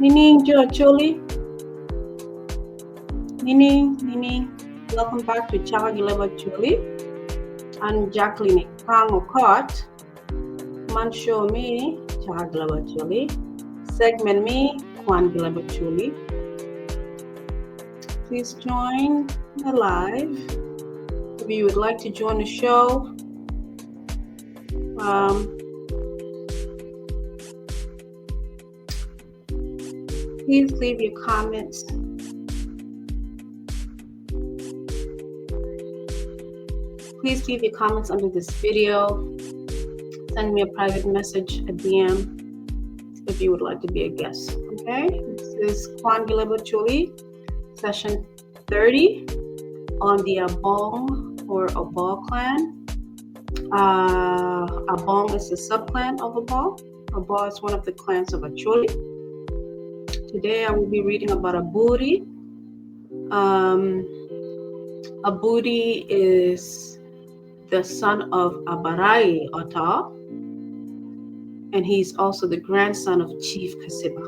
Nining Jo Acholi. Nining, Nining. Welcome back to Chaka Gileba Acholi. I'm Jacqueline Kang Okot. Man show me Chaka Gileba Acholi. Segment me Kwan Gileba Acholi. Please join the live. If you would like to join the show, um, please leave your comments. Please leave your comments under this video. Send me a private message, a DM, if you would like to be a guest. Okay, this is Kwan Gileba Acholi, session 30 on the Abong or Abal clan. Abong is the subclan of Abal. Abal is one of the clans of Acholi. Today I will be reading about Aburi. Aburi is the son of Abarai Ota, and he's also the grandson of Chief Kasiba.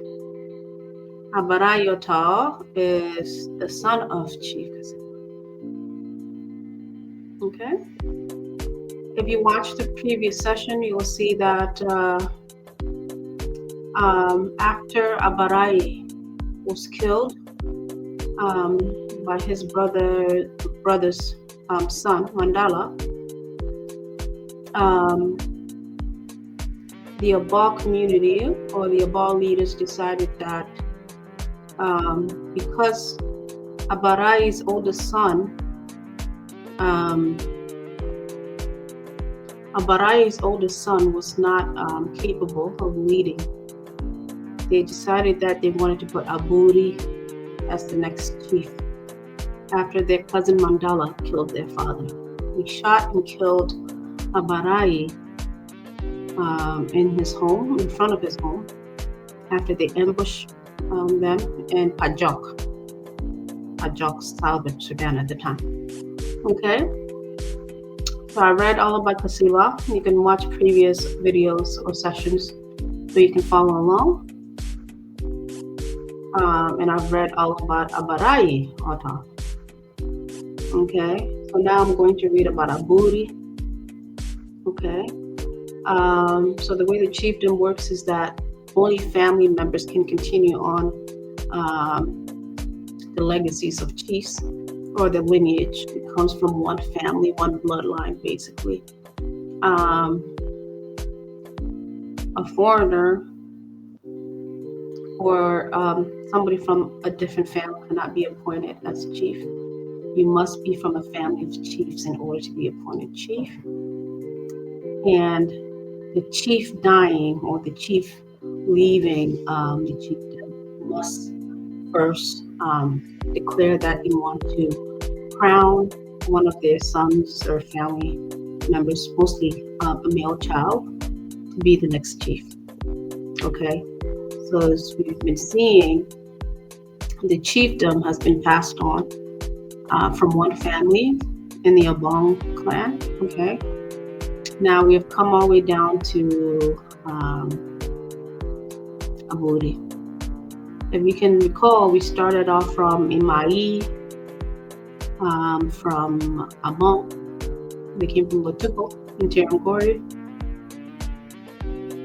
Abarai Ota is the son of Chief Kasiba. Okay. If you watch the previous session, you will see that after Abarai was killed by his brother's son, Mandala, the Abal community or the Abal leaders decided that because Abarai's oldest son, Abarai's oldest son was not capable of leading, they decided that they wanted to put Aburi as the next chief after their cousin Mandala killed their father. He shot and killed Abarai in his home, in front of his home, after they ambushed them in Pajok, Southern Sudan at the time. Okay, so I read all about Kasiba. You can watch previous videos or sessions so you can follow along. And I've read all about Abarai Ota. Okay, so now I'm going to read about Aburi. Okay, so the way the chiefdom works is that only family members can continue on the legacies of chiefs or the lineage. It comes from one family, one bloodline, basically. A foreigner or somebody from a different family cannot be appointed as chief. You must be from a family of chiefs in order to be appointed chief. And the chief dying or the chief leaving the chiefdom must first declare that they want to crown one of their sons or family members, mostly a male child, to be the next chief. Okay, so as we've been seeing, the chiefdom has been passed on from one family in the Abong clan. Okay, now we have come all the way down to Aburi. If you can recall, we started off from Imai, from Abong. They came from Lotuko in Terangori.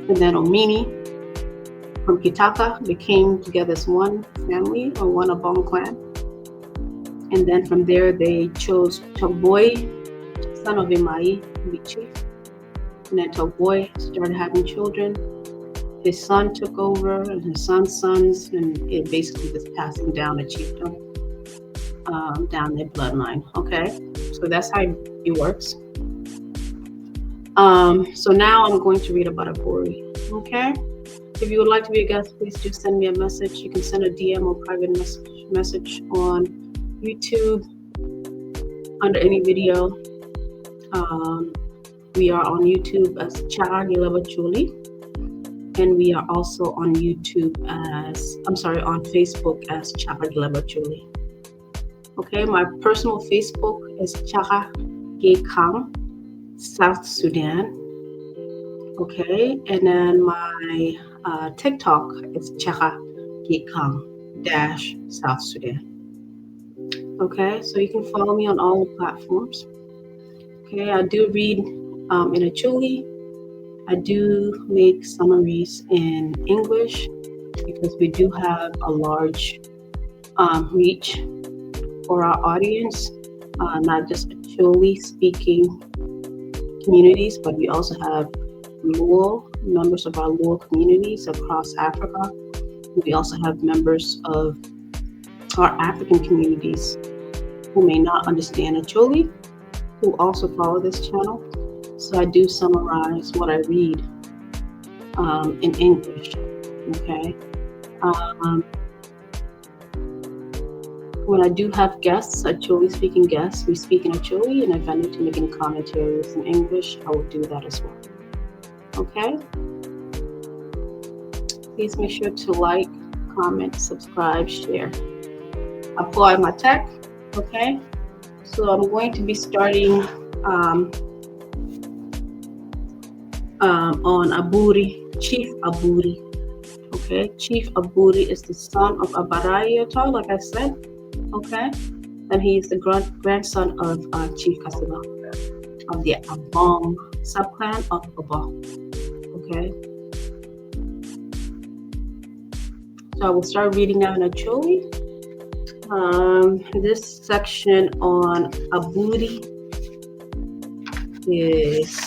And then Omini from Kitaka. They came together as one family or one Abong clan. And then from there, they chose Togboy, son of Imai, to be chief. And then Togboy started having children. His son took over, and his son's sons, and it basically was passing down the chiefdom, down their bloodline. Okay, so that's how it works. So now I'm going to read about Aburi. Okay, if you would like to be a guest, please do send me a message. You can send a DM or private message on YouTube under any video. We are on YouTube as Chaka Gileba Acholi. And we are also on YouTube as, I'm sorry, on Facebook as Chaka Gileba Acholi. Okay, my personal Facebook is Chaka Kang, South Sudan. Okay, and then my TikTok is Chaka Gikang dash South Sudan. Okay, so you can follow me on all the platforms. Okay, I do read in Acholi. I do make summaries in English because we do have a large reach for our audience, not just Acholi speaking communities, but we also have Luo, members of our Luo communities across Africa. We also have members of our African communities who may not understand Acholi, who also follow this channel. So I do summarize what I read in English. Okay. When I do have guests, Acholi speaking guests, we speak in Acholi, and if I need to make any commentaries in English, I will do that as well. Okay? Please make sure to like, comment, subscribe, share. Apply my tech. Okay? So I'm going to be starting on Aburi, Chief Aburi. Okay, Chief Aburi is the son of Abarayota, like I said. Okay, and he is the grandson of Chief Kasiba of the Abong subclan of Obo. Okay, so I will start reading now in Acholi. This section on Aburi is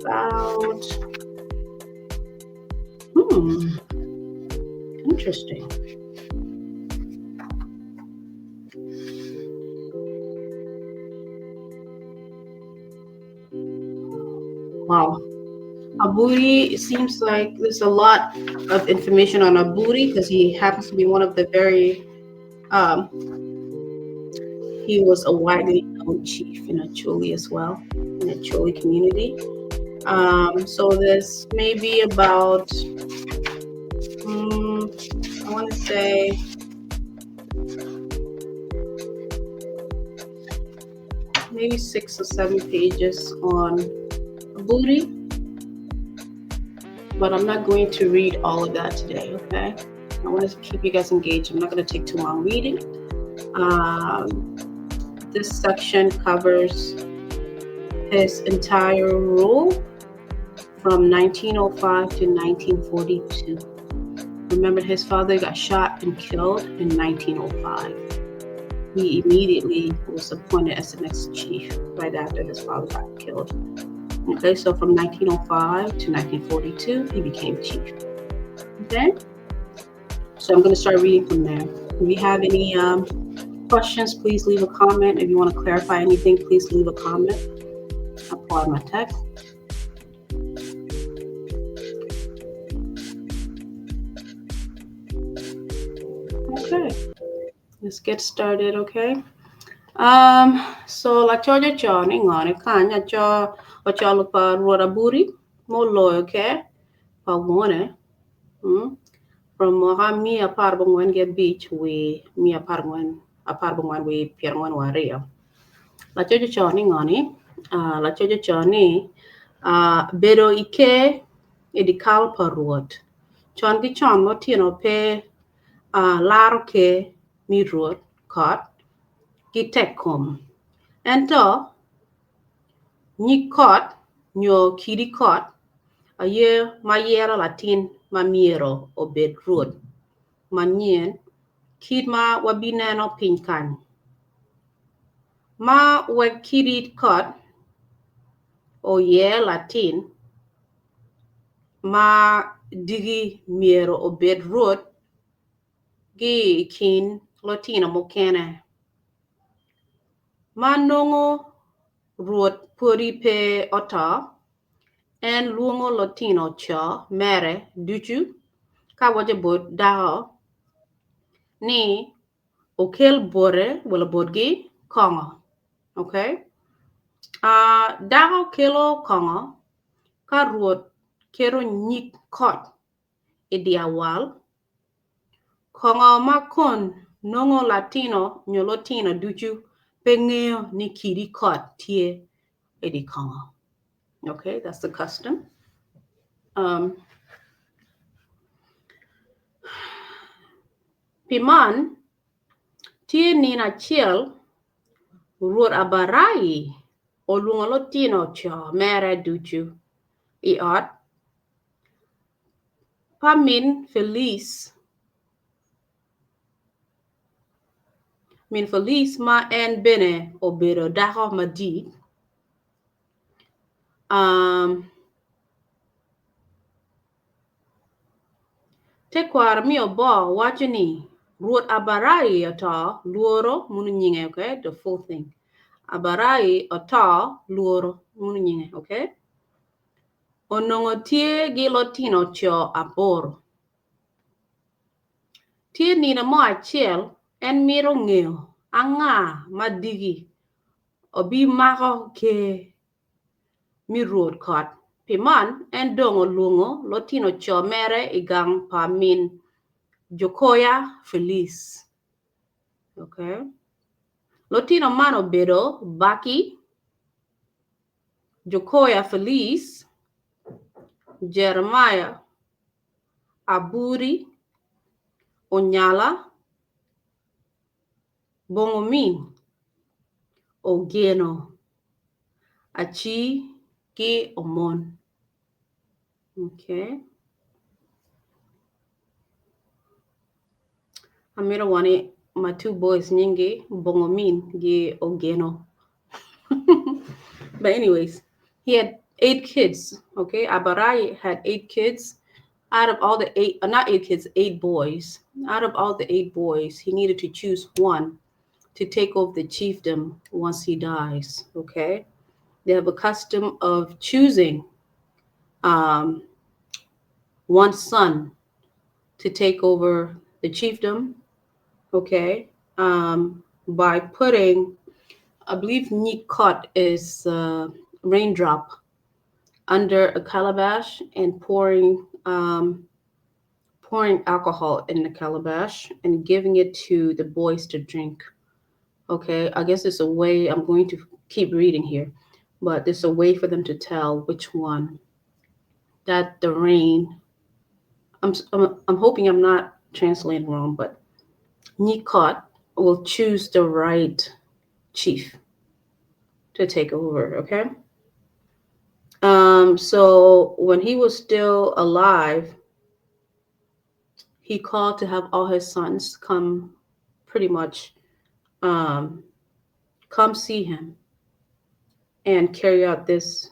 about, interesting. Wow. Aburi, it seems like there's a lot of information on Aburi because he happens to be one of the very, he was a widely known chief in Acholi as well, in the Acholi community. So there's maybe about, I want to say, maybe 6 or 7 pages on Aburi, but I'm not going to read all of that today, okay? I want to keep you guys engaged. I'm not going to take too long reading. This section covers his entire rule from 1905 to 1942. Remember, his father got shot and killed in 1905. He immediately was appointed as the next chief right after his father got killed. From 1905 to 1942, he became chief. I'm going to start reading from there. If you have any questions, please leave a comment. If you want to clarify anything, please leave a comment. I'll pull out my text. Okay, let's get started, okay? So la cho cho cho ni ngone kanya cho o cho lo pa rora buri mo lo, okay? Pa wone. From mo mi a par bongwen get beach we mi a par ngwen a par bongwen we pier ngwen wario. La cho cho ni ngone, la cho cho ni bedo ike edikal pa ruot. Chon gi chon mo tieno pe laro ke mi ruot kot ki tek kom. Ento nyi kot nyo kidi kot aye ma yero latin ma miero obed ruot manyien kit ma wabineno piny kany. Ma wek kidi kot oye latin ma digi miero obed ruot gi kin lotino mukene. Ma nongo ruot podi pe oto, en luongo lotino co mere ducu ka waco bot dako ni okel bote wala botgi kongo. Okay? Dako kelo kongo ka ruot keto nyig kot i di awal. Kongo ma kon nongo latino nyo lotino ducu pe ng'eyo ni kidi kot tye i di kongo. Okay, that's the custom. Pi man, tye nino acel Rwot Abarai olwongo lutino co mere ducu i ot pa min Felice, min Felice ma en bene obedo dako madit. Tekwaro me oboo waco ni Rwot Abarai oto lworo muno nyinge okay the full thing Abarai oto lworo muno nyinge okay onongo tye gi lotino co aboro. Tye nino mo acel en mito ngeyo anga ma diki obimako ker mi rwod kot. Pi man, en dong olwongo lutino co mere i gang pa min Jokoya Felice. Okay. Lutino man obedo Baki, Jokoya Felice, Jeremiah, Aburi, Onyala, Bongo min ogeno aci ki omon. Okay. Amito wani my two boys nyingi Bongo min gi Ogeno. But anyways, he had eight kids. Okay, Abarai had eight kids. Out of all the eight, not eight kids, eight boys. Out of all the eight boys, he needed to choose one to take over the chiefdom once he dies. Okay, they have a custom of choosing um, one son to take over the chiefdom. Okay, um, by putting, I believe Nikot is uh, raindrop under a calabash and pouring um, pouring alcohol in the calabash and giving it to the boys to drink. Okay, I guess it's a way I'm going to keep reading here, but there's a way for them to tell which one that the rain. I'm I'm, I'm hoping I'm not translating wrong, but Nikot will choose the right chief to take over. Okay. So when he was still alive, he called to have all his sons come pretty much um, come see him and carry out this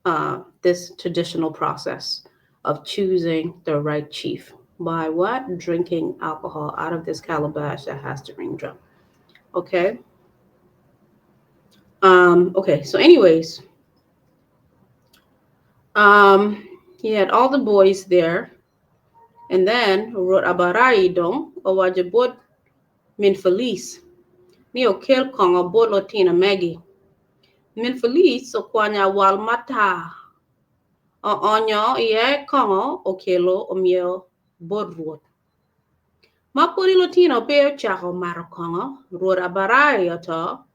uh, this traditional process of choosing the right chief by what? Drinking alcohol out of this calabash that has the raindrop. Okay. Okay, so anyways, um, he had all the boys there. And then wrote Abarai dong owaco bot min Felice ni okel kongo bot lutino megi. Min Felice okwanyo awal matar oonyo iye kongo okelo omiyo bot Rwot. Ma pwodi lutino pe ocako mato kongo, Rwot Abarai oto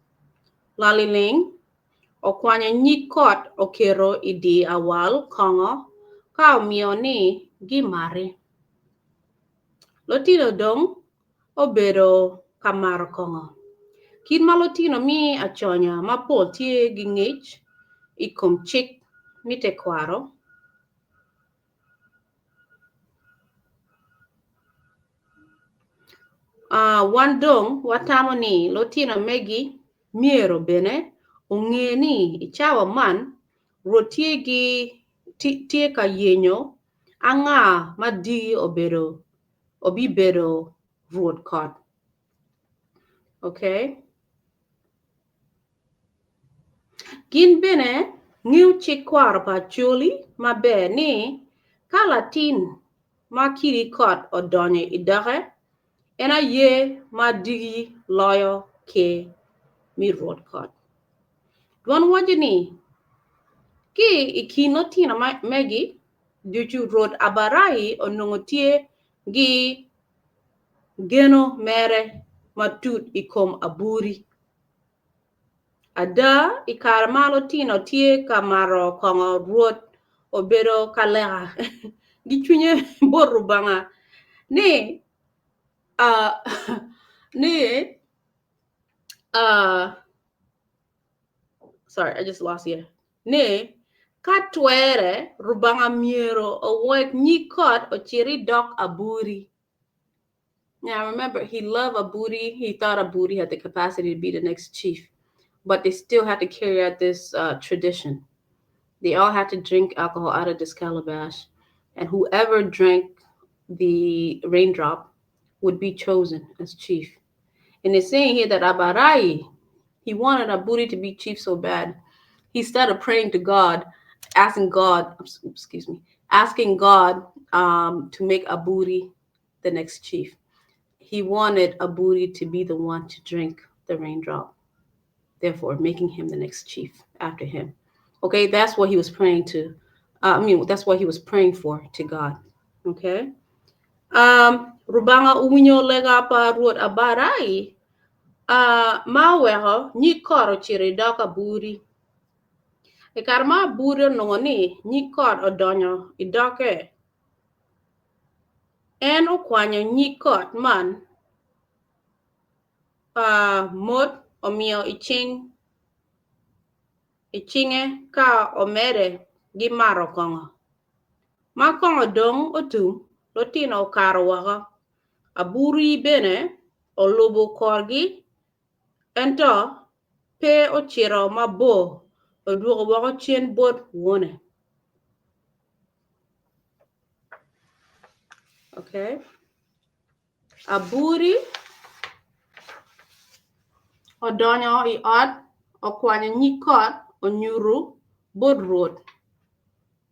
laliling, okwanyo nyig kot oketo i dye awal kongo ka omiyo ni gimati. Lutino dong obedo ka mato kongo. Kit ma lutino me aconya mapol tye ki ngec i kom cik me tekwaro, Wan dong watamo ni lutino megi myero bene onge ni i cawa man Rwot tye ka yenyo anga ma diki obibedo Rwot kot. Okay. Gin bene ngeyo cik kwaro pa Acholi maber ni ka latin ma kidi kot odonyo i doke, en aye ma diki loyo ker me rwod kot. Dwon waco ni, Ki i kin lutino megi ducu Rwot Abarai onongo tye gi geno mere matut i kom aburi. Ada, i kare ma lutino tye ka mato kongo, Rwot obedo ka leka ki cwinye bot Lubanga ni. Uh, ni uh, sorry, I just lost you. Ni ka twere Rubanga myero owek nyig kot ocit i dog Aburi. Now remember, he loved Aburi. He thought Aburi had the capacity to be the next chief, but they still had to carry out this tradition. They all had to drink alcohol out of this calabash, and whoever drank the raindrop would be chosen as chief. And it's saying here that Abarai, he wanted Aburi to be chief so bad. He started praying to God, asking God, excuse me, asking God to make Aburi the next chief. He wanted Aburi to be the one to drink the raindrop, therefore making him the next chief after him. Okay, that's what he was praying to. I mean, that's what he was praying for to God. Okay. Rubanga owinyo lega pa Rwot Abarai ma oweko nyig kot ocito i dog Aburi. I kare ma Aburi onongo ni nyig kot odonyo i doge, en okwanyo nyig kot man mot omiyo i cinge ka omedde ki mato kongo. Ma kongo dong otum, lutino okato woko. Aburi bene olubo korgi ento pe ocito mabor odwogo woko cen bot wone. Okay. Aburi odonyo i ot, okwanyo nyig kot onyuto bot Rwot,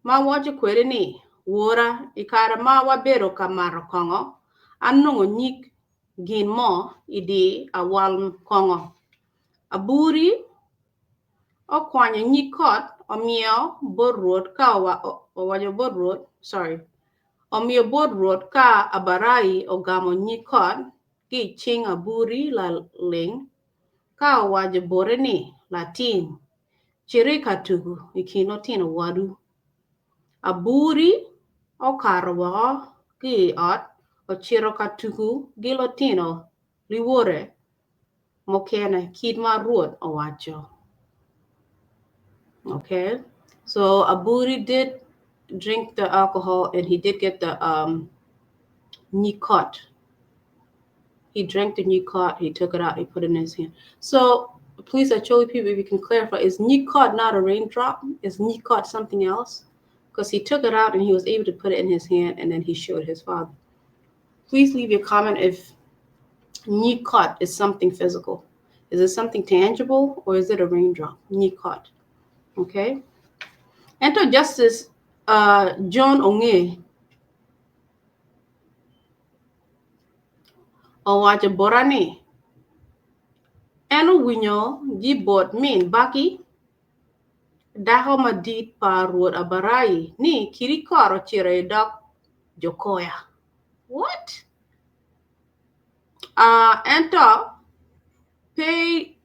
ma waco kwede ni, Wora, i kare ma wabedo ka mato kongo, anongo nyig gin mo i dye awal kongo. Aburi okwanyo nyig kot omiyo bot Rwot ka owaco bot Rwot, sorry, Omiyo bot Rwot ka Abarai ogamo nyig kot ki i cing Aburi laling, ka owaco bote ni, Latin, cit i ka tuku i kin lutino wadu. Aburi okato woko ki i ot ocito ka tuku ki lutino liwote mukene kit ma Rwot owaco. Okay, so Aburi did drink the alcohol and he did get the nyig kot. He drank the nyig kot, he took it out, he put it in his hand. So please, Acholi people, if you can clarify, is nyig kot not a raindrop? Is nyig kot something else? Because he took it out and he was able to put it in his hand and then he showed his father. Please leave your comment if nyig kot is something physical. Is it something tangible or is it a raindrop? Nyig kot. Okay. Ento Justice John Onge owaco bota ni en owinyo gi bot min Baki dako madit pa Rwot Abarai ni kidi kot ocito i dog Jokoya. What? Ento pe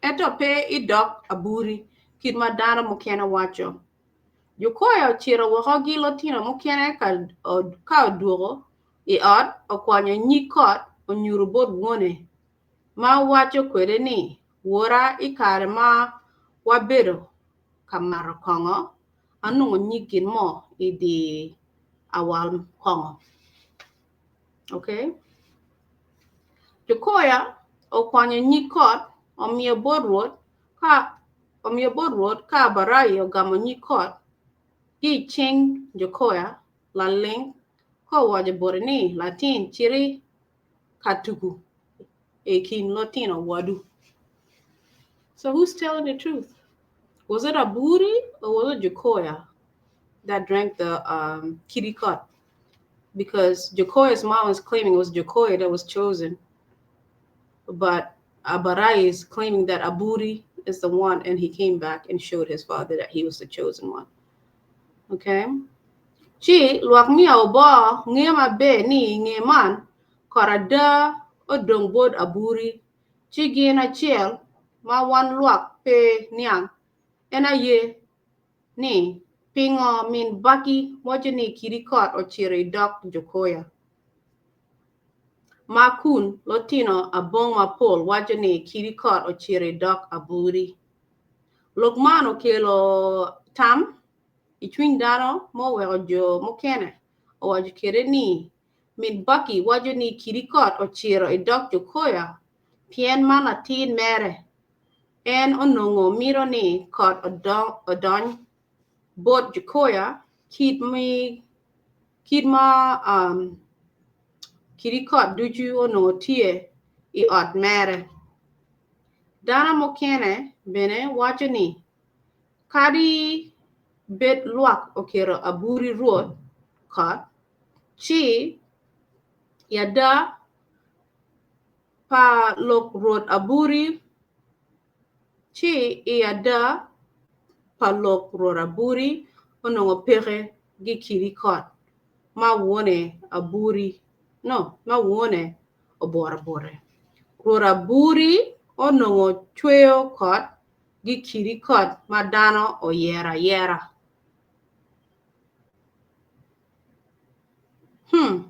ento pe i dog Aburi kit ma dano mukene waco. Jokoya ocito woko ki lutino mukene ka odwogo i ot okwanyo nyig kot onyuto bot wone ma waco kwede ni, Wora, i kare ma wabedo ka mato kongo, anongo nyig gin mo i dye awal kongo. Okay. Jokoya okwanyo nyig kot omiyo bot Rwot ka omiyo bot Rwot ka Abarai ogamo nyig kot ki i cing Jokoya laling ka owaco bote ni, Latin, cit ka tuku i kin lutino wadu. So who's telling the truth? Was it Aburi or was it Jokoya that drank the kidi kot? Because Jokoya's mom is claiming it was Jokoya that was chosen, but Abarai is claiming that Aburi is the one, and he came back and showed his father that he was the chosen one. Okay? Ci lwak miyo obo ngeyo maber ni i nge man kot ada odong bot Aburi ci gin acel ma wan lwak pe niang en aye ni pingo min Baki waco ni kidi kot ocito i dog Jokoya. Ma kun lotino abong mapol waco ni kidi kot ocito i dog Aburi. Lok man okelo tam i cwiny dano ma oweko jo mukene owaco kwede ni Min Bucky waco ni kidi kot ocito i dog Jokoya pien man latin mere. En onongo mito ni kot odony bot Jokoya kit ma kidi kot ducu onongo tye i ot mere. Dano mukene bene waco ni kadi bed lwak oketo aburi rwot kot, ci i ada pa lok rwot aburi ci i ada pa lok rwot aburi onongo peke gi kidi kot ma wone aburi no ma wone obworo bote. Rwot aburi onongo cweyo kot gi kidi kot ma dano oyero ayera. Hmm.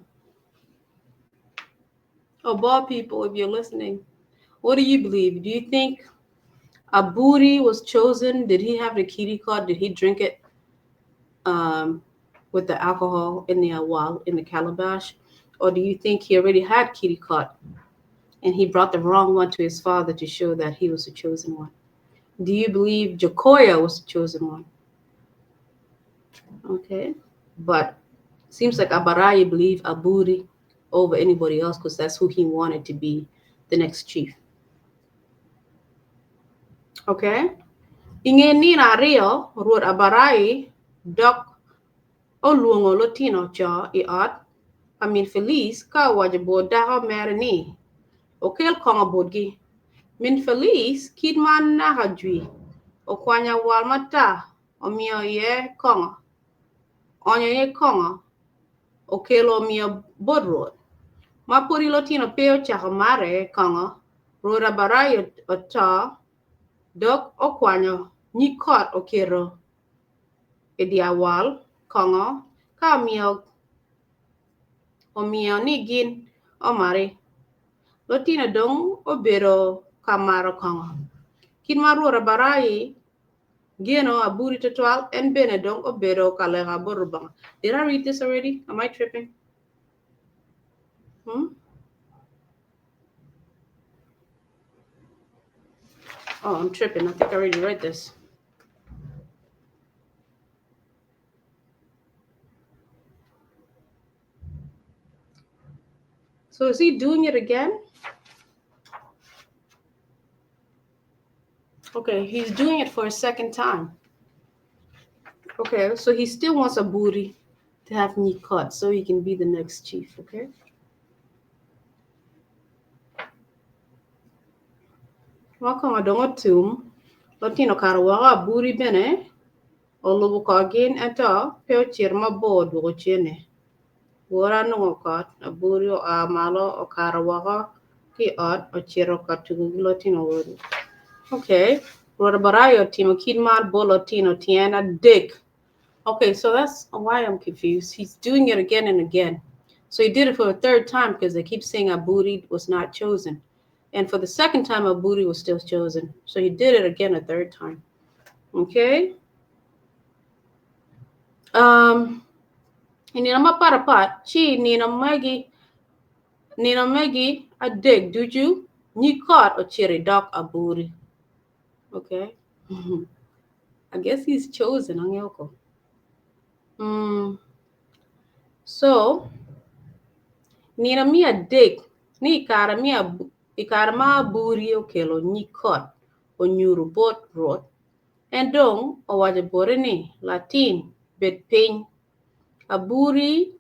Of all people, if you're listening, what do you believe? Do you think Aburi was chosen? Did he have the kitty card? Did he drink it um, with the alcohol in the awal in the calabash? Or do you think he already had kitty card and he brought the wrong one to his father to show that he was the chosen one? Do you believe Jakoya was the chosen one? Okay. But seems like Abarai believed Aburi over anybody else because that's who he wanted to be the next chief. Okay. I nge nino aryo, Rwot Abarai dok olwongo lutino co i ot pa min Felice ka owaco bot dako mere ni okel kongo botgi. Min Felice kit ma naka jwi, okwanyo awal matar omiyo iye kongo, oonyo iye kongo, okelo omiyo bot Rwot. Ma pwodi lutino pe ocako mare kongo, Rwot Abarai oto dok okwanyo nyig kot oketo i dye awal kongo ka omiyo ni gin omari. Lutino dong obedo ka maro kongo. Kit ma Rwot Abarai geno aburi twatwal, en bene dong obedo ka lego bot Rubanga. Did I read this already? Am I tripping? Hmm? Oh, I'm tripping. I think I already read this. So is he doing it again? Okay, he's doing it for a second time. Okay, so he still wants Aburi to have knee cut so he can be the next chief, okay? Ma kongo dong otum, lutino okato woko aburi bene olubo korgin ento pe ocito mabor odwogo cene. Wora onongo kot, aburi oa malo okato woko ki i ot ocito ka tugo ki lutino wode. Okay, Rwot Abarai otimo kit man bot lutino tyen adek. Okay, so that's why I'm confused. He's doing it again and again. So he did it for a third time because they keep saying Aburi was not chosen. And for the second time, Aburi was still chosen. So he did it again a third time. Okay. Um, i nino mapatpat, ci nino magi nino magi adek ducu nyig kot ocito i dog Aburi. Okay. I guess he's chosen. Angeoko. Mm. So, nino me adek ni i kare ma Aburi okelo nyig kot onyuto bot Rwot, en dong owaco bote ni, Latin, bed piny. Aburi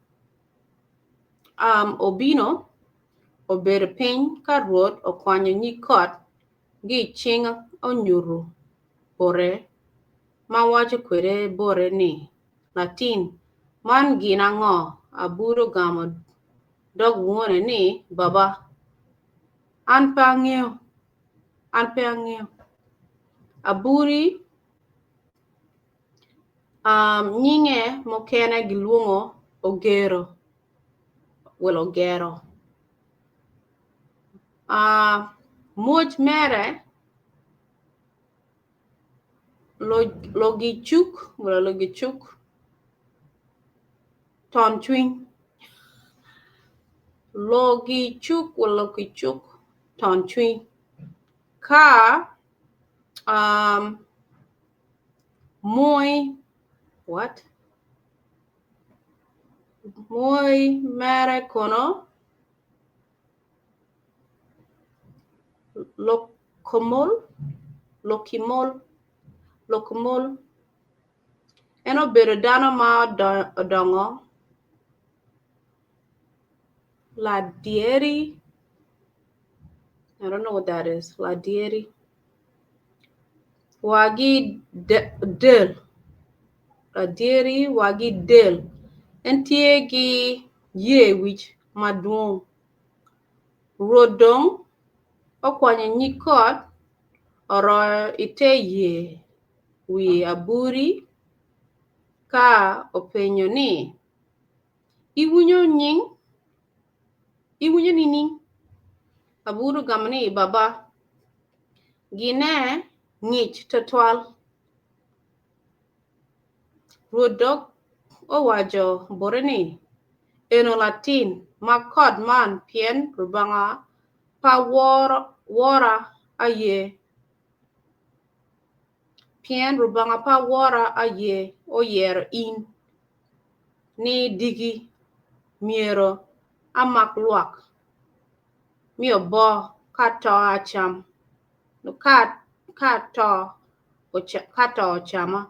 obino obedo piny ka Rwot okwanyo nyig kot gi i cing onyuto bote, ma waco kwede bote ni, Latin, man gin ango? Aburi ogamo dog wone ni, Baba, an pe angeyo, an pe angeyo. Aburi um, nyinge mukene gilwongo Ogero, well Ogero. Mwoc mere logicuk logicuk ton cwiny logicuk logicuk ton cwiny ka moi what moi mere kono Lokomol, Lokimol, Lokomol. En obedo dano ma odongo ladyeri, I don't know what that is, ladyeri wagi del, ladyeri wagi del. En tye ki yer wic madwong. Rwot dong okwanyo nyig kot oroyo i te yer wi aburi ka openyo ni, Iwinyo nining? Aburi ogamo ni, Baba, gine ngic twatwal. Rwot dok owaco bote ni, Eno latin, mak kot man, pien Rubanga pa wora aye, pien Rubanga pa wora aye oyero in ni diki myero amak lwak me oboo ka to acam, ka to ocama.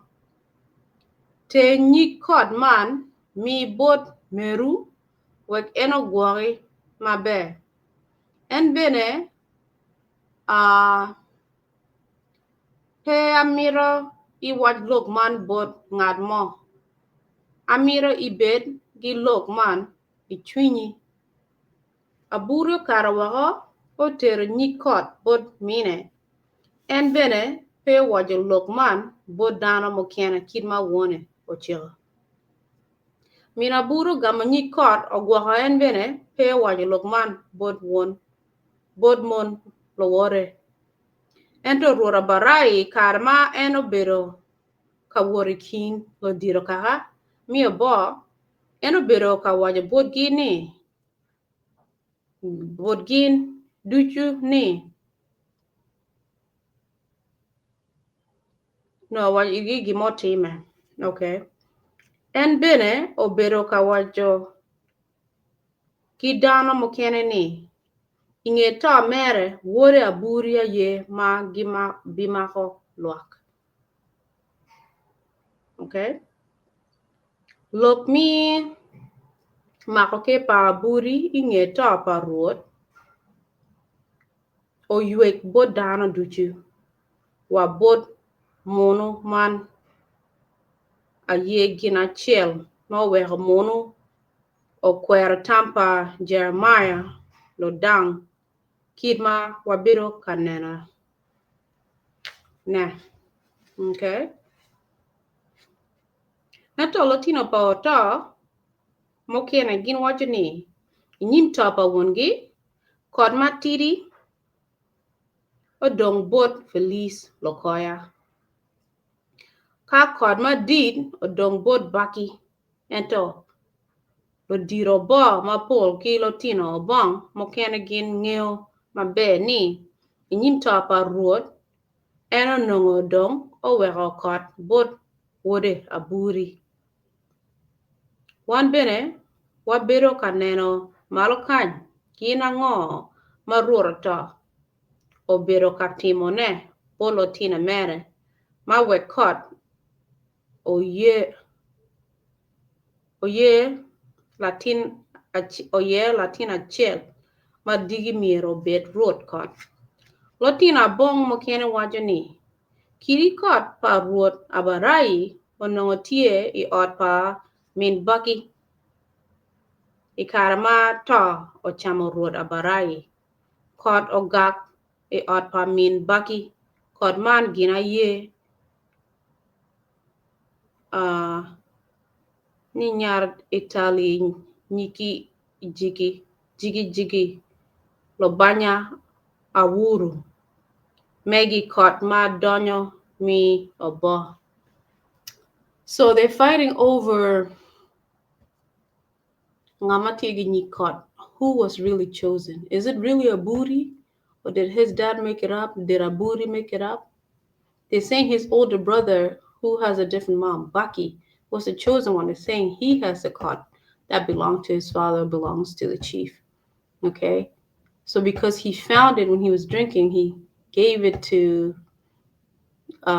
Ter nyig kot man mi bot meru wek en ogwoki maber. En bene pe amito iwac lok man bot ngat mo. Amito ibed ki lok man i cwinyi. Aburi okato woko otero nyig kot bot mine. En bene pe owaco lok man bot dano mukene kit ma wone ociko. Min Aburi ogamo nyig kot ogwoko en bene pe owaco lok man bot won bot mon luwote. Ento Rwot Abarai i kare ma en obedo ka wot i kin ludito kaka me oboo, en obedo ka waco botgi ni, bot gin ducu ni, No, owaco igi gin ma otimme. Okay. En bene obedo ka waco ki dano mukene ni, i nge to mere, wode Aburi aye ma bimako lwak. Okay. Lok me mako ker pa Aburi i nge to pa Rwot oywek bot dano ducu wa bot munu man aye gin acel ma oweko munu okwero tam pa Jeremiah ludang kit ma wabedo ka neno ne. Okay. Ento lutino pa oto mukene gin waco ni i nyim to pa wongi, kot matidi odong bot Felice Lokoya, ka kot madit odong bot Baki. Ento ludito oboo mapol ki lutino obong mukene gin ngeyo maber ni i nyim to pa Rwot En onongo dong oweko kot bot wode Aburi. Wan bene wabedo ka neno malo kany gin ango ma Rwot oto obedo ka timone bot lutino mere ma wek kot oyer latin acel ma diki myero obed rwod kot. Lutino abong mukene waco ni, Kidi kot pa Rwot Abarai onongo tye i ot pa min Baki i kare ma to ocamo Rwot Abarai. Kot ogak i ot pa min Baki. Kot man gin aye ni nyar Itali nyiki jigi jigi lubanya. Awuru megi kot ma donyo mi obo. So they're fighting over nga ma tye ki nyig kot. Who was really chosen? Is it really Aburi? Or did his dad make it up? Did Aburi make it up? They're saying his older brother, who has a different mom, Bucky, was the chosen one. They're saying he has the cot that belonged to his father, belongs to the chief. Okay? So because he found it when he was drinking, he gave it to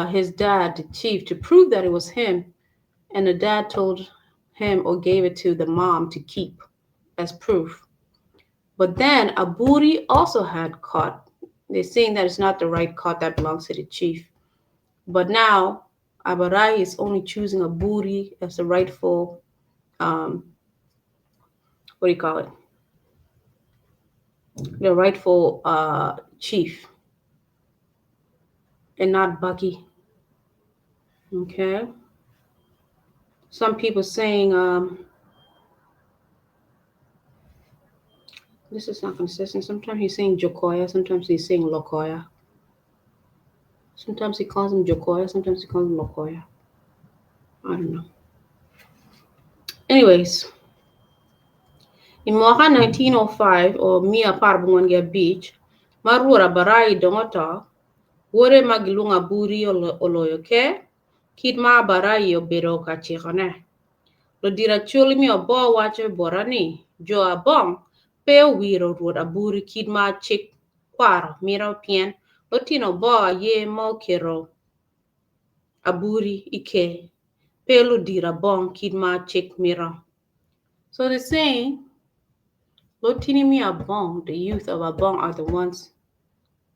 his dad, the chief, to prove that it was him. And the dad told him or gave it to the mom to keep as proof. But then Aburi also had caught. They're saying that it's not the right cot that belongs to the chief. But now Abarai is only choosing Aburi as the rightful, what do you call it? The rightful chief and not Bucky. Okay. Some people saying this is not consistent. Sometimes he's saying Jokoya, sometimes he's saying Lokoya. Sometimes he calls him Jokoya, sometimes he calls him Lokoya. I don't know. Anyways, in mwaka 1905 or mia apar bungwan gi abich, ma Rwot Abarai dong oto, wode ma gilwongo Aburi oloyo ker, kit ma Abarai obedo ka cikone. Ludito Acholi me Oboo waco bota ni jo Abong pe owiro Rwot Aburi kit ma cik kwaro mito pien lutino Oboo aye ma oketo Aburi i ker, pe ludito Abong kit ma cik mito. So they're saying Lotini me Abong, the youth of Abong are the ones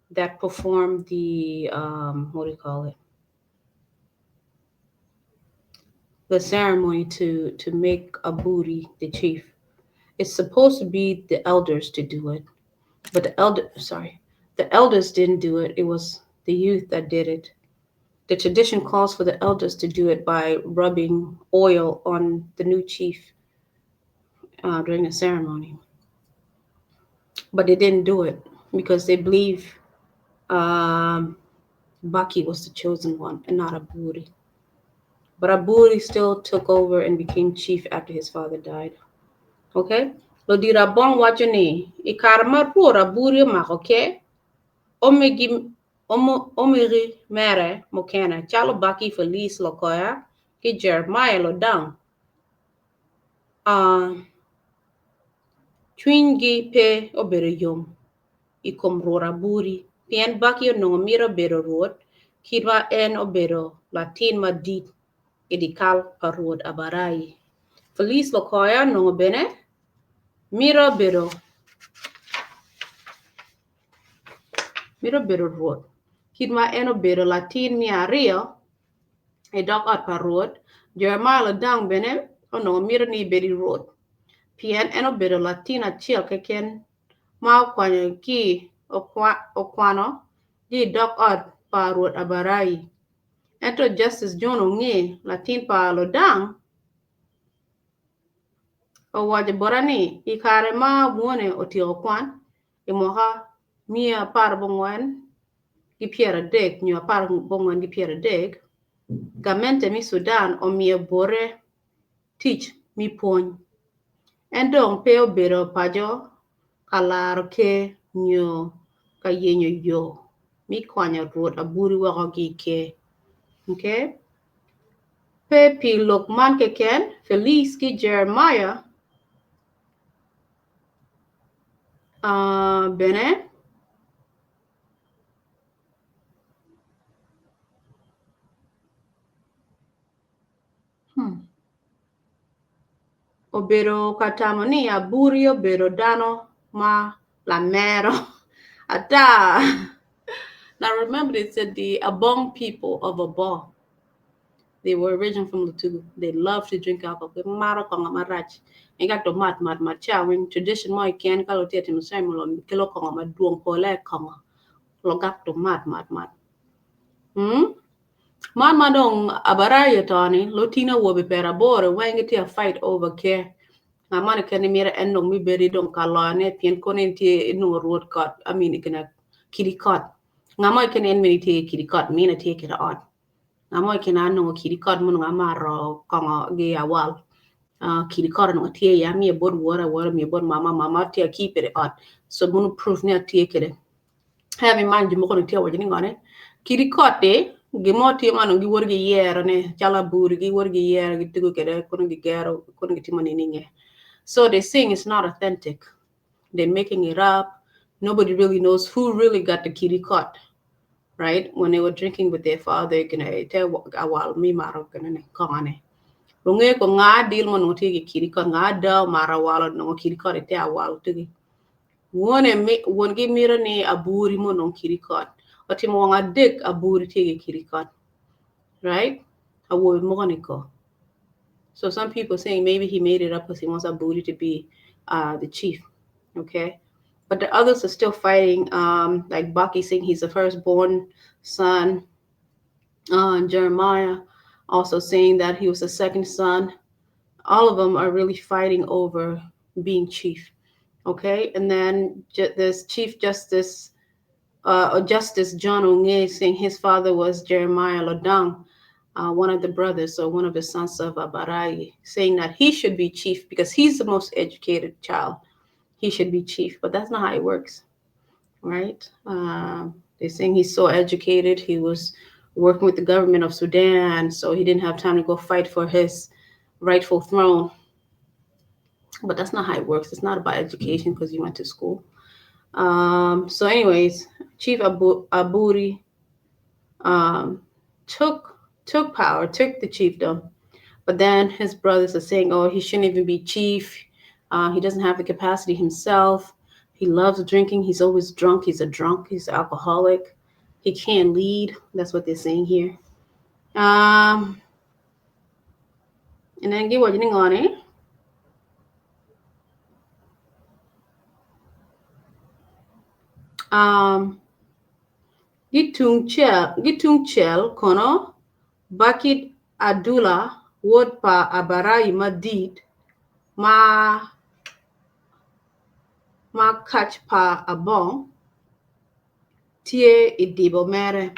that perform the what do you call it? The ceremony to make Aburi the chief. It's supposed to be the elders to do it, but the elder sorry, the elders didn't do it. It was the youth that did it. The tradition calls for the elders to do it by rubbing oil on the new chief during the ceremony. But they didn't do it because they believe Baki was the chosen one and not Aburi. But Aburi still took over and became chief after his father died. Okay? Ludito Abong waco ni i kare ma Rwot Aburi omako ker, omegi omegi mere mukene calo Baki Felice Lokoya ki Jeremiah Lodang cwinygi pe obedo yom i kom Rwot Aburi pien Baki onongo mito bedo Rwot kit ma en obedo latin madit i dye kal pa Rwot Abarai. Felice Lokoya onongo bene mito bedo Rwot kit ma en obedo latin me aryo i dog ot pa Rwot. Jeremiah Lodang bene onongo mito ni ebed Rwot pien en obedo latin acel keken ma okwano ki i dog ot pa Rwot Abarai. Ento Justice John Onge, latin pa Lodang, owaco bota ni i kare ma wone otyeko kwan i mwaka miya apar bongwen ki pyeradek nyo apar bongwen ki pyeradek, gamente me Sudan omiyo bote tic me pwony. En dong pe obedo paco ka laro ker nyo ka yenyo yo me kwanyo Rwot Aburi woko ki i ker. Okay? Pe pi lok man keken, Felice ki Jeremiah bene obedo ka tamo ni Aburi obedo dano ma lamero ata. Now remember they said the Abong people of Oboo, they were originally from Lutugu. They love to drink alcohol. Gimaro kongo marac. Eka to mat mat mat ca weng tradition mo keken ka lutye timo ceremony kelo kongo madwong pole kongo lugak to mat mat mat. Man ma dong Abarai oto ni lutino awobe pyeraboro weng gitye ka fight over ker. Ngat man keken mito en dong mi bedi dong ka loyone pien kono en tye inongo rwot kot I mean Kidi kot. Nga mo keken en mene tye ki kidi kot, mina tye kwede ot. Nga mo keken anongo kidi kot ma onongo amato kongo gi awal. Kidi kot onongo tye iye amiyo bot wora, wora omiyo bot mama, mama tye aki kwede i ot. So mono proof ni atye kwede. Have in mind jo mogo onongo tye ka waco ni ngone kidi kot-ti gin mo tye ma onongo giwoto giyerone calo aburi giwoto giyero gitugo kwede kono gigero kono gitimo nining-nge. So they saying it's not authentic. They're making it up. Nobody really knows who really got the kidi kot. Right? When they were drinking with their father, gine te awal mi mato gine kongone. Onge ko nga deal mo onongo tye ki kidi kot, nga ada omato awal onongo kidi kot ite awal tugi. Wone mi, wongi mito ni aburi mo onong kidi kot. Otimo wang adek aburi tye ki kidi kot. Right? Awobe mogo ni ko. So some people saying maybe he made it up because he wants Aburi to be the chief. Okay. But the others are still fighting. Like Baki saying he's the firstborn son. Jeremiah also saying that he was the second son. All of them are really fighting over being chief. Okay. And then there's Chief Justice Justice John Onge saying his father was Jeremiah Lodang, one of the brothers or one of the sons of Abarai, saying that he should be chief because he's the most educated child. He should be chief, but that's not how it works, right? They're saying he's so educated. He was working with the government of Sudan, so he didn't have time to go fight for his rightful throne. But that's not how it works. It's not about education because you went to school. So, anyways, Chief Aburi took power, took the chiefdom, but then his brothers are saying, "Oh, he shouldn't even be chief. He doesn't have the capacity himself. He loves drinking. He's always drunk. He's a drunk. He's alcoholic. He can't lead." That's what they're saying here. And then give what you on it. Gitung cel kono Bakit Adula wod pa Abarai madit ma kac pa Abong tye i dibo mere.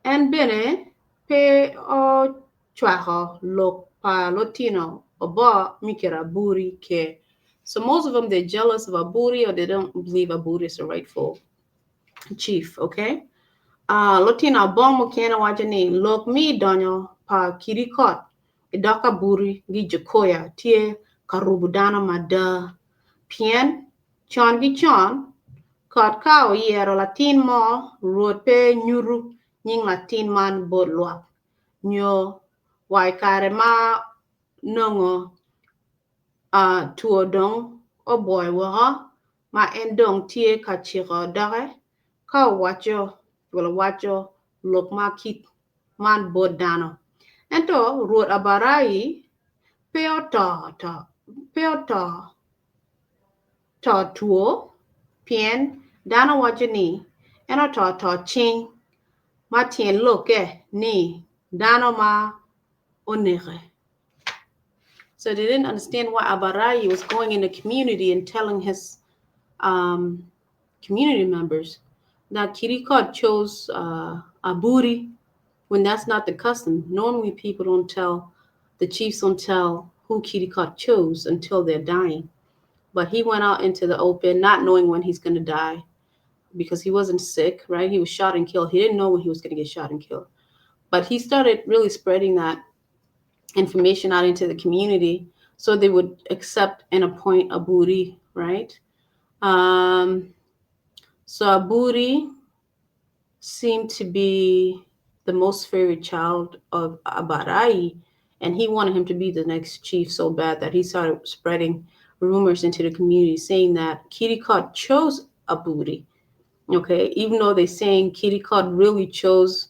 En bene pe ocwako lok pa lutino obo mi keto Aburi ke. So most of them, they're jealous of Aburi or they don't believe Aburi is the rightful chief, okay? Lutino Abong mukene waco ni lok mi donyo pa kidi kot i dok Aburi gi Jokoya tye ka rubo dano mada. Pien con gi con kot ka oyero latin mo rwot pe nyuto nying latin man bot lwak nyo wa i kare ma nongo two dong obwoyo woko ma en dong tye ka ciko doge ka owaco waco lok ma kit man bot dano. Ento Rwot Abarai pe oto to two pien dano waco ni en oto to cing ma tyen lokke ni dano ma oneke. So they didn't understand why Abarai was going in the community and telling his community members that Kirikot chose Aburi when that's not the custom. Normally, people don't tell, the chiefs don't tell who Kirikot chose until they're dying. But he went out into the open, not knowing when he's going to die because he wasn't sick, right? He was shot and killed. He didn't know when he was going to get shot and killed. But he started really spreading that information out into the community so they would accept and appoint Aburi, right? So Aburi seemed to be the most favorite child of Abarai, and he wanted him to be the next chief so bad that he started spreading rumors into the community saying that Kirikot chose Aburi. Okay, even though they're saying Kirikot really chose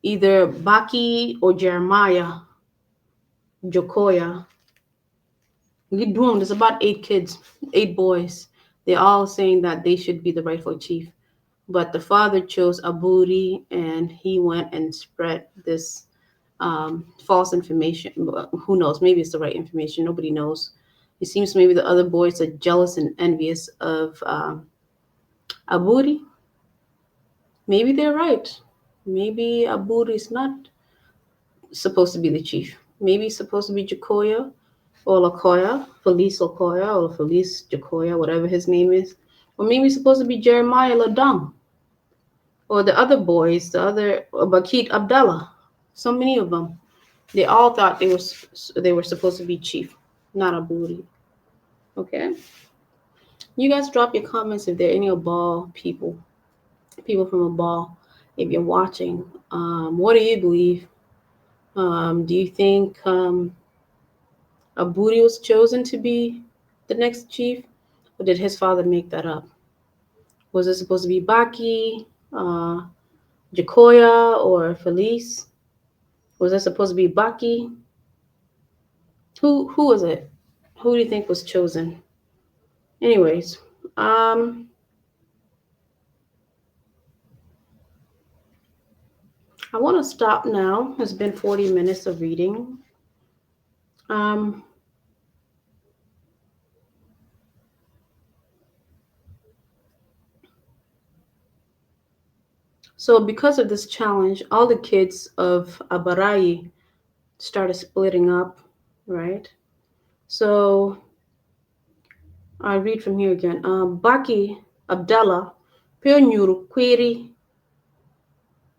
either Baki or Jeremiah, Jokoya. There's about eight kids, eight boys. They're all saying that they should be the rightful chief. But the father chose Aburi and he went and spread this false information. Who knows? Maybe it's the right information. Nobody knows. It seems maybe the other boys are jealous and envious of Aburi? Maybe they're right. Maybe Aburi is not supposed to be the chief. Maybe it's supposed to be Jacoya or Lakoya, Felice Lakoya or Felice Jacoya, whatever his name is. Or maybe it's supposed to be Jeremiah Ladang or the other boys, the other Bakit Abdallah. So many of them. They all thought they were they were supposed to be chief, not Aburi. Okay. You guys drop your comments if there are any Abal people, people from Abal, if you're watching. What do you believe? Do you think Aburi was chosen to be the next chief, or did his father make that up? Was it supposed to be Baki, Jacoya, or Felice? Was it supposed to be Baki? Who who was it? Who do you think was chosen? Anyways, I want to stop now. It's been 40 minutes of reading. So because of this challenge, all the kids of Abarai started splitting up, right? So I read from here again. Baki Abdallah pe onyuto kwiri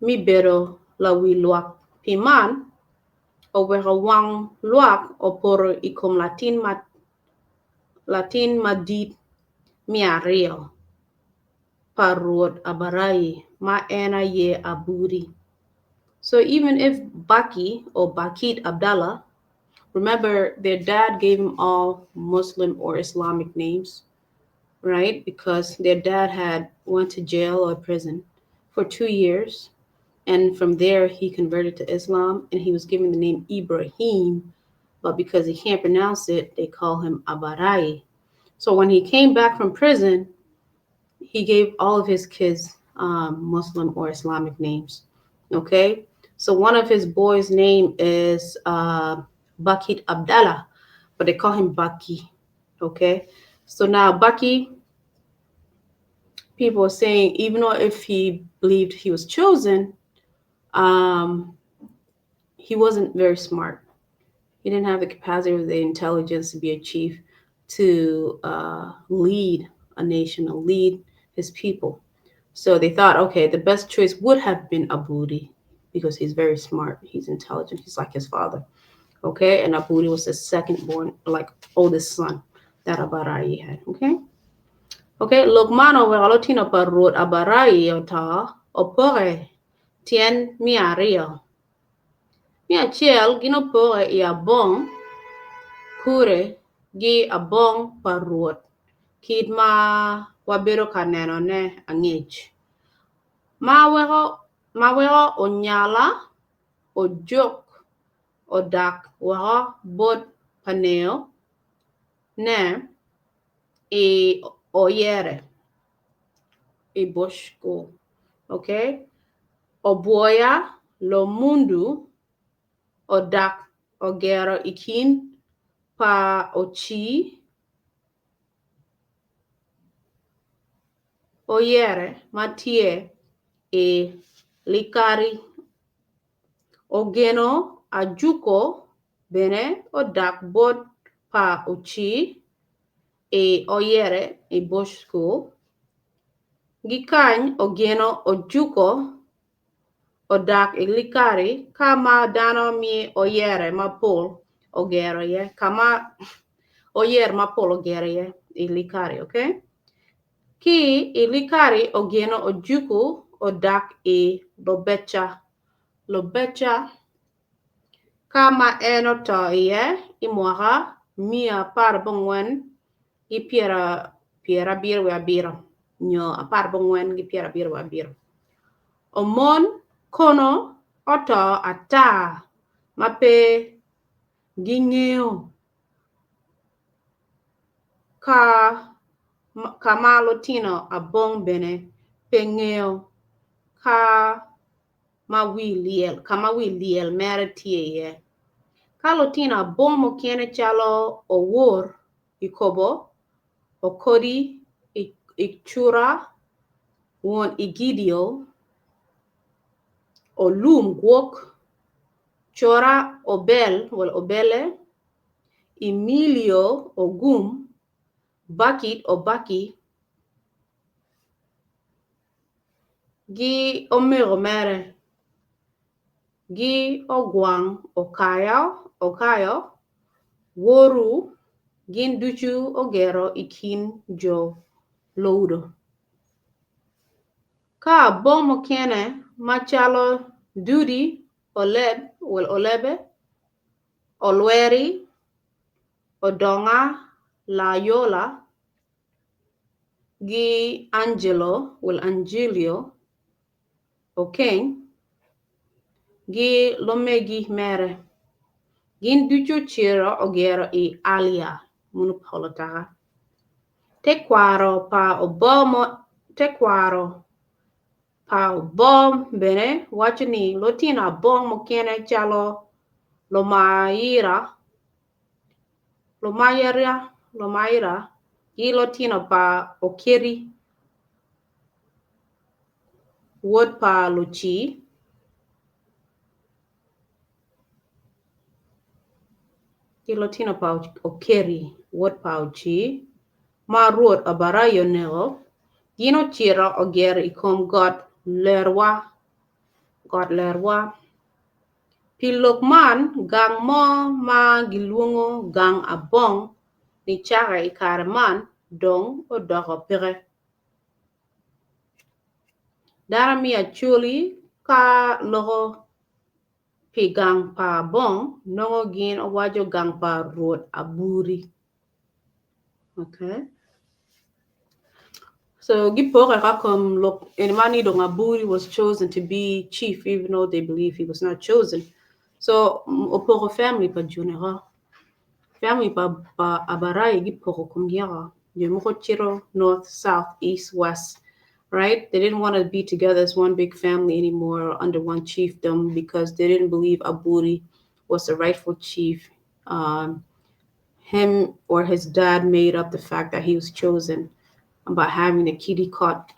mi bedo lawi lwak pi man oweko wang lwak opoto i kom latin ma latin madit me aryo pa Rwot Abarai ma en aye Aburi. So even if Baki or Bakit Abdallah, remember their dad gave him all Muslim or Islamic names, right? Because their dad had went to jail or prison for 2 years. And from there, he converted to Islam and he was given the name Ibrahim. But because he can't pronounce it, they call him Abarai. So when he came back from prison, he gave all of his kids Muslim or Islamic names. Okay. So one of his boys' name is Bakit Abdallah, but they call him Baki. Okay. So now Baki, people are saying even though if he believed he was chosen, he wasn't very smart. He didn't have the capacity or the intelligence to be a chief, to lead a nation, to lead his people. So they thought, okay, the best choice would have been Aburi because he's very smart, he's intelligent, he's like his father. Okay, and Aburi was the second born, like oldest son that Abarai had. Okay. Okay, Lok man oweko lutino pa Rwot Abarai oto opoke tyen me aryo. Me acel gin opoke i abong kure gi abong pa Rwot kit ma wabedo ka nenone angec. Ma weko ma weko onyala ojuk odak woko bot paneo ne i oyere i bush school. Okay? Obwoya Lomundu odak ogero i kin pa oci oyere ma tye i Likari. Ogeno Ajuko bene odak bot pa oci i oyere i bush school. Gikany ogeno Ojuko odak i Likari ka ma dano me oyere mapol ogero iye ka ma oyer mapol ogero iye i Likari, okay? Ki i Likari ogeno Ojuku odak i Lobeca. Lobeca ka ma en oto iye i mwaka 140 gi 77 nyo 47 gi 77. Omon kono oto ata ma pe gingeo ka ka ma lutino abong bene pe ngeo ka ma wi lyel ka ma wi lyel mere tye iye. Ka lutino abong mukene calo Owor i Kobo, Okodi i Cura, Won Egidio, Olum Gwok, Cora Obel wala Obele, Emilio Ogum, Bakit Obaki, gi omego mere, gi Ogwang Okayo, Okayo, Woru, gin ducu ogero i kin jo Loudo. Ka abong mukene macalo Dudi, Oleb, well Olebe, Olweri, Odonga Layola, gi Angelo, well Angelio, Okeny, gi lomegi mere, gin ducu ocito ogero i Alia, muno pol otaka. Tekwaro pa Tekwaro pa Obong bene waco ni lutino Abong mukene calo Lumaira, Lumaira ki lutino pa Okeri wod pa Luci, ki lutino pa Okeri wod pa Oci ma Rwot Abarai oneko, gin ocito ogero i kom got Lerwa. Got Lerwa. Pi lok man, gang mo ma gilwongo Gang Abong nicake i kare man dong odoko peke. Dano me Acholi ka loko pi gang pa Abong nongo gin owaco gang pa Rwot Aburi. Okay. So gipoke ka kom lok eni man ni dong Aburi was chosen to be chief even though they believe he was not chosen. So opoko family pa joni oko. Family pa, pa Abarai gipoko komgi oko. Jo mogo cito north, south, east, west, right? They didn't want to be together as one big family anymore under one chiefdom because they didn't believe Aburi was the rightful chief. Him or his dad made up the fact that he was chosen about having the kitty caught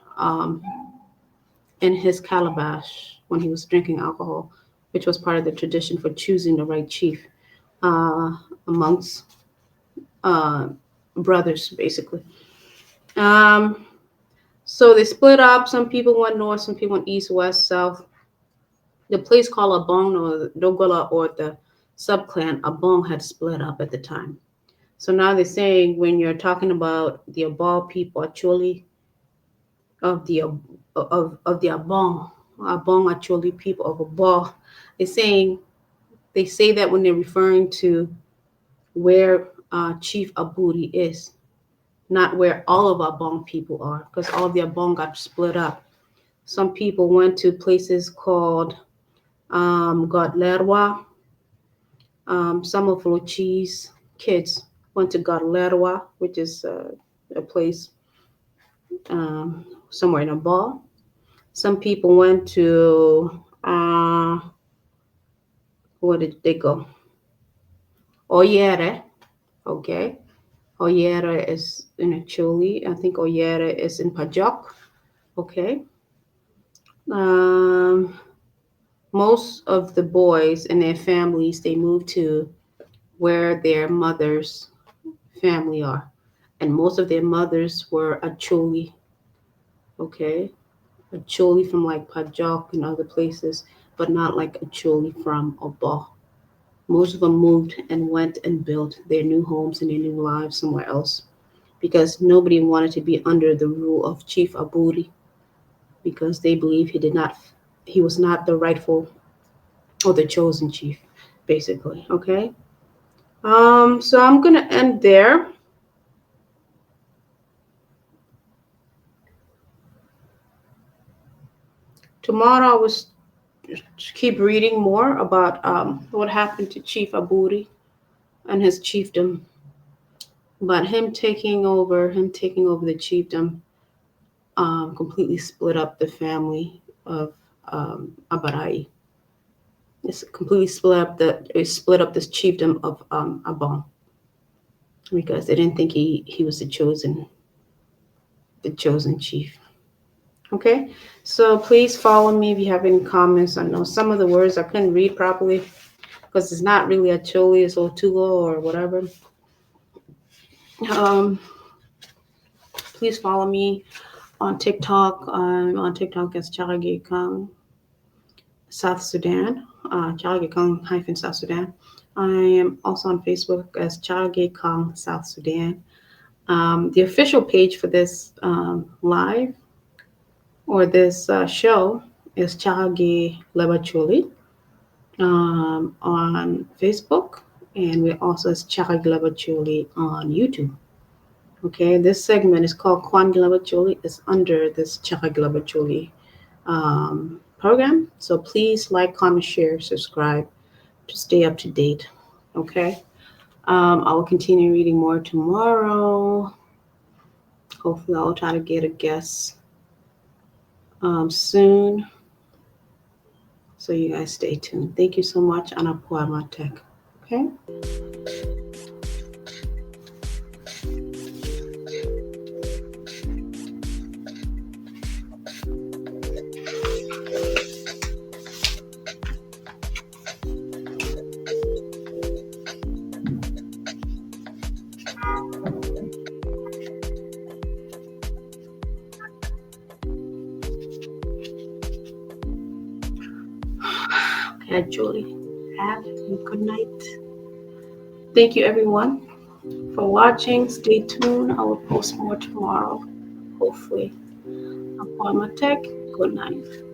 in his calabash when he was drinking alcohol, which was part of the tradition for choosing the right chief amongst brothers, basically. So they split up. Some people went north, some people went east, west, south. The place called Abong or Dogola or the subclan Abong had split up at the time. So now they're saying when you're talking about the Abal people, actually of the of the Abong, Abong Acholi people of Abal, they're saying they say that when they're referring to where Chief Aburi is, not where all of Abong people are, because all of the Abong got split up. Some people went to places called Godlerwa. Some of Lochi's kids went to Godlerwa, which is a place somewhere in Abal. Some people went to, where did they go? Oyere, okay. Oyere is in Acholi. I think Oyere is in Pajok, okay. Most of the boys and their families, they moved to where their mother's family are. And most of their mothers were Acholi, okay? Acholi from like Pajok and other places, but not like Acholi from Obal. Most of them moved and went and built their new homes and their new lives somewhere else because nobody wanted to be under the rule of Chief Aburi because they believe he was not the rightful or the chosen chief, basically. Okay. So I'm gonna end there. Tomorrow I will keep reading more about what happened to Chief Aburi and his chiefdom. But him taking over the chiefdom, completely split up the family of Abarai. It's completely split up this chiefdom of Abong because they didn't think he was the chosen chief. Okay, so please follow me if you have any comments. I know some of the words I couldn't read properly because it's not really Acholi, it's Otugo or whatever. Please follow me on TikTok. I'm on TikTok as Chagee Kang, South Sudan, Chagee Kang hyphen South Sudan. I am also on Facebook as Chagee Kang, South Sudan. The official page for this live or this show is Chagee Leba Acholi on Facebook, and we also as Chagee Leba Acholi on YouTube. Okay, this segment is called Kwan Leba Acholi. It's under this Chagee Leba Acholi program. So please like, comment, share, subscribe to stay up to date. Okay, I will continue reading more tomorrow. Hopefully, I'll try to get a guest soon. So you guys stay tuned. Thank you so much. Anapua Tech. Okay. Okay, Julie, have a good night. Thank you, everyone, for watching. Stay tuned. I will post more tomorrow, hopefully. Tech. Good night.